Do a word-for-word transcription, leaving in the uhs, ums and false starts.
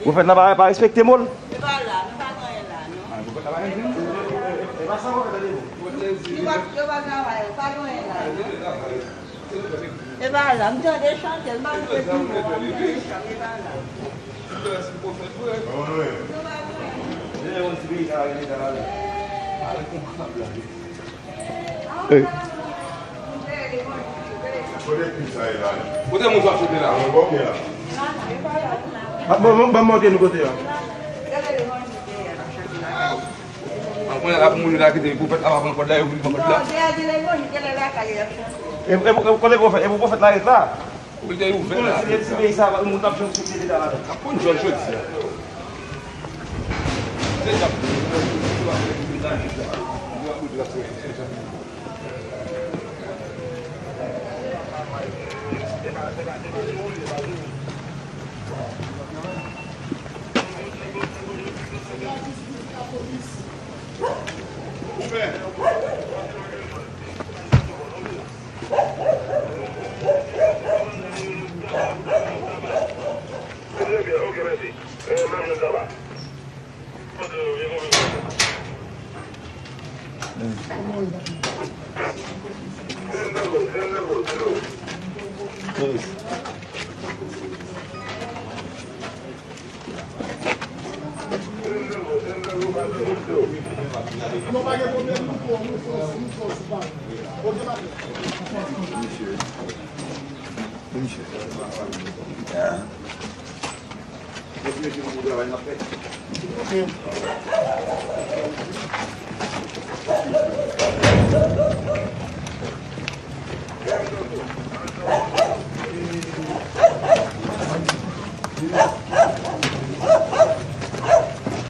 Pwofèt la pa, pa respekte mo l. Li pa la, li pa gen anyen la, non. Li pa, yo pa travay, yo pa gen anyen la, non. E pa la, m tande chante, m pa respekte mo a, m tande chante, e pa la. Kote moun sa ye la? Kote moun sa ap chante la? Ban m montre nou kote a. An konnen la pou moun yo la kite pwofèt la pa pran kòd la, yo vin pran kòd la. E, e, e, kote pwofèt, e pou pwofèt la ret la. Ou te ouvè la. Si, si peyi sa, moun ap jwenn sou peyi la. Ap konn jòj jodi a. Se jan. Non, pa gen pwoblèm, nou fò, nou fò, nou fò sou pawòl. Ok, pa gen. Mesye. Mesye. Mesye, mesye, bon travay n ap fè.